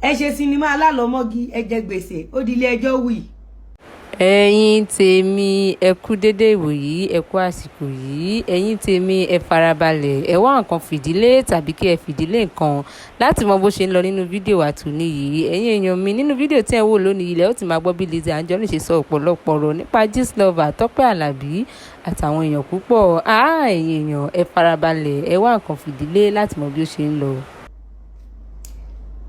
Ẹ ṣe sinimá alálọ́mọ́gi, ẹ jẹ gbèsè, ó di ilé ẹjọ́ wì. Ẹ̀yin tèmi, ẹ kú dédé ìwòyí, ẹ kú àsìkò yìí. Ẹ̀yin tèmi, ẹ farabalẹ̀, ẹ wá nǹkan fìdílé tàbí kí ẹ fìdílé nǹkan láti mọ bó ṣe ń lọ nínú fídíò wa tòní yìí. Ẹ̀yin èèyàn mi, nínú fídíò tí ẹ ń wò lónìí ilẹ̀ ó ti máa gbọ́ bí Lizzy Anjorin ṣe sọ ọ̀pọ̀lọpọ̀ ọ̀rọ̀ nípa Gistlover Tọ́pẹ́ Àlàbí àtàwọn èèyàn púpọ̀. Ẹ̀yin èèyàn, ẹ farabalẹ̀, ẹ wá nǹkan fìdílé láti mọ bí ó ṣe ń lọ.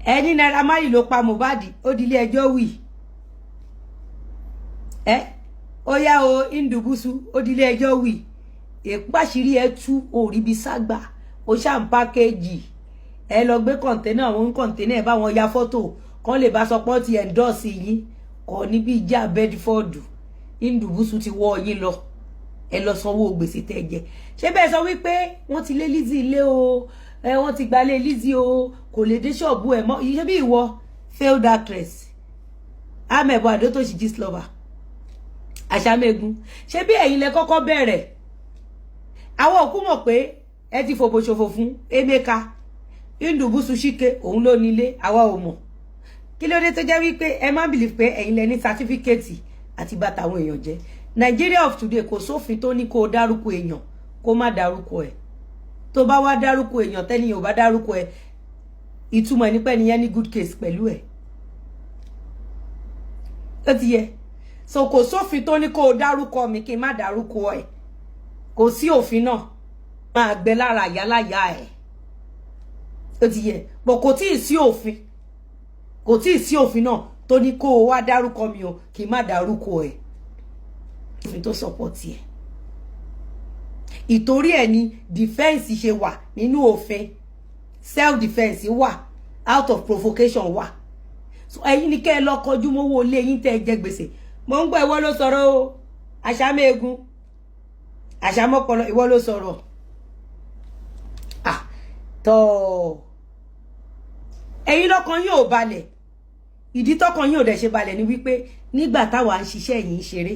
Ẹni Naira Marley ló pa Mohbad, ó di ilé ẹjọ́ wì. Ẹ ó yá o, Ndubusu, ó di ilé ẹjọ́ wì. Èpàṣírí ẹ tú, òríbi ságbà, ó ṣàm package. Ẹ lọ gbé container, àwọn container, ẹ bá wọn ya fọ́tò kán lè bá sọ pé ti endorse yín kọ níbi ìjà Bedford. Ndubusu ti wọ́ yín lọ, ẹ lọ sanwó gbèsè tẹ́ jẹ. Ṣé bẹ́ẹ̀ sọ wípé wọ́n ti lé Lizzy ilé o, ẹ wọ́n ti gbalé Lizzy o, kò lè dé ṣọ́ọ̀bù ẹ̀ mọ́. Ṣé bí ìwọ failed actress, amẹ̀bọ̀ àdótòṣì, Gistlover, àṣàmẹ́gun, ṣé bí ẹ̀yin lẹ kọ́kọ́ bẹ̀rẹ̀? Àwọn òkú mọ̀ pé ẹ ti fòbò ṣòfò fún Emeka Ndubusu Chike, òun ló nílé. Àwa ò mọ̀ kí ló dé tó jẹ́ wípé ẹ má believe pé ẹ̀yin lẹ ní certificate àti bàtà àwọn èèyàn jẹ́. Nigeria of today, kò sófin tó ní kó o dárúkọ èèyàn kó má dárúkọ ẹ̀. Tó bá wá dárúkọ èèyàn, tẹ́niyàn ò bá dárúkọ ẹ̀, ìtumọ̀ ẹ̀ ní pé ẹnìyẹn ní good case pẹ̀lú ẹ̀. Ó ti yẹ. So kò sófin tó ní kó o dárúkọ mi kí n má dárúkọ ẹ̀. Kò sí òfin náà. Máa gbẹ lára àyáláyà ẹ̀. Ó ti yẹ bọ̀. Kò tí ì sí òfin, kò tí ì sí òfin náà tó ní kó o wá dárúkọ mi o kí n má dárúkọ ẹ̀. Òfin tó support ẹ̀, ìtorí ẹ̀ ni defense ṣe wà nínú òfin. Self defense wà, out of provocation wà. So ẹ̀yin ni kẹ́ ẹ lọ kọjú mọ́wọ́ ilé yín tẹ́ ẹ jẹ gbèsè. Mo ń gbọ́, ìwọ ló sọ̀rọ̀ o, àṣàmẹ́gun, àṣàmọ́pọlọ, ìwọ ló sọ̀rọ̀. Ah, tọ́ ẹ̀yin lọ́kàn yóò balẹ̀. Ìdí tọ́kàn yóò dẹ̀ ṣe balẹ̀ ni wípé nígbà táwa ń ṣiṣẹ́, yìí ń ṣeré.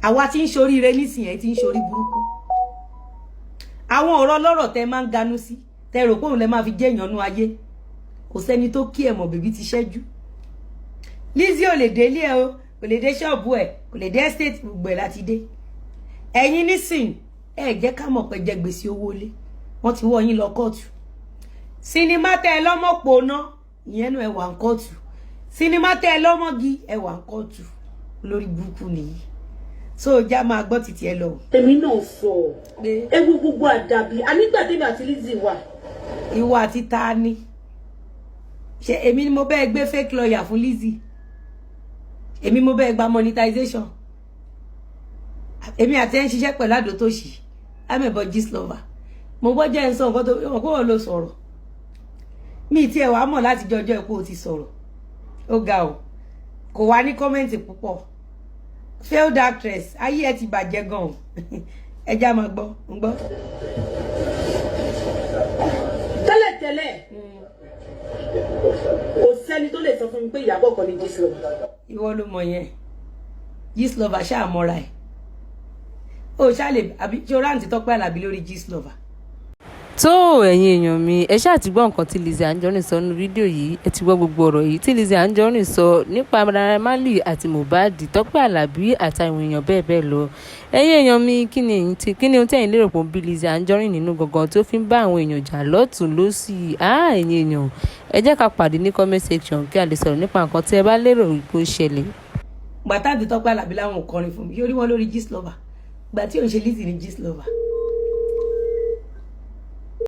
Àwa tí ń ṣoríire nísìnyẹn tí ń ṣorí burúkú. Àwọn ọ̀rọ̀ ọlọ́rọ̀ tẹ máa ń ganú sí, tẹ rò pé òun lẹ máa fi jẹ́ ìyànnú ayé, kò sẹ́ni tó kí ẹ̀ mọ̀. Bèbí ti ṣẹ́jú. Lizzy ò lè délé ẹ o, kò lè dé ṣọ́ọ̀bù ẹ, kò lè dé estate, gbogbo ẹ̀ láti dé. Ẹ̀yin nísìn, ẹ jẹ́ ká mọ̀ pé jẹ gbèsè owó lé, wọ́n ti wọ́ yín lọ kóòtù. Sinimá tẹ́ ẹ lọ́mọ pòná, ìyẹn náà ẹ wà ń kóòtù. Sinimá tẹ́ ẹ lọ́mọ́gi, ẹ wà ń kóòtù. Lórí burúkú nìyí. So já máa gbọ́ títí ẹ lọ. Èmi náà sọ ewu gbogbo àdàbí anígbà tèmi àti Lizzy wà. Ìwọ àti ta ni? Ṣe èmi ni mo bẹ́ẹ̀ gbé fake lawyer fún Lizzy? Èmi mo bẹ́ẹ̀ gba monetization? Èmi àti ẹ̀ ń ṣiṣẹ́ pẹ̀lú àdótòṣì, amẹ̀bọ̀, Gistlover. Mo gbọ́, jẹ́ ń sọ nǹkan tó wọ́n kó wọ́n ló sọ̀rọ̀ mi tí ẹ wàá mọ̀ láti jọjọ́ ẹ̀ pé o ti sọ̀rọ̀. Ó ga o, kò wá ní comment púpọ̀. Failed actress, ayé ẹ ti bàjẹ́ gan-an. Ẹ já máa gbọ́, ń gbọ́. Tẹ́lẹ̀tẹ́lẹ̀, kò sẹ́ni tó lè sọ fún mi pé Ìyábọ̀ kan ní Gistlover. Ìwọ ló mọ̀ yẹn. Gistlover ṣáà mọ́ra ẹ̀ ó ṣáà lè àbí ṣé o rántí Tọ́pẹ́ Àlàbí lórí Gistlover? Tó ẹ̀yin èèyàn mi, ẹ ṣáà ti gbọ́ nǹkan tí Lizzy Anjorin sọ nínú fídíò yìí. Ẹ ti gbọ́ gbogbo ọ̀rọ̀ yìí tí Lizzy Anjorin sọ nípa Naira Marley àti Mohbad, Tọ́pẹ́ Àlàbí àtàwọn èèyàn bẹ́ẹ̀ bẹ́ẹ̀ lọ. Ẹ̀yin èèyàn mi, kí ni ohun tí ẹ̀yin lérò pé ó ń bí Lizzy Anjorin nínú gangan tó fi ń bá àwọn èèyàn jà lọ́tùn lósì? Ẹ̀yin èèyàn, ẹ jẹ́ ká pàdé ní comment section kí a lè sọ̀rọ̀ nípa nǹkan tí ẹ bá lérò pé ó ṣẹlẹ̀. Gbàtà àti Tọ́pẹ́ Àlàbí láwọn ò kọrin fún mi, yóò rí wọn lórí Gistlover. Gbà tí ò ń ṣe Lizzy ní Gistlover.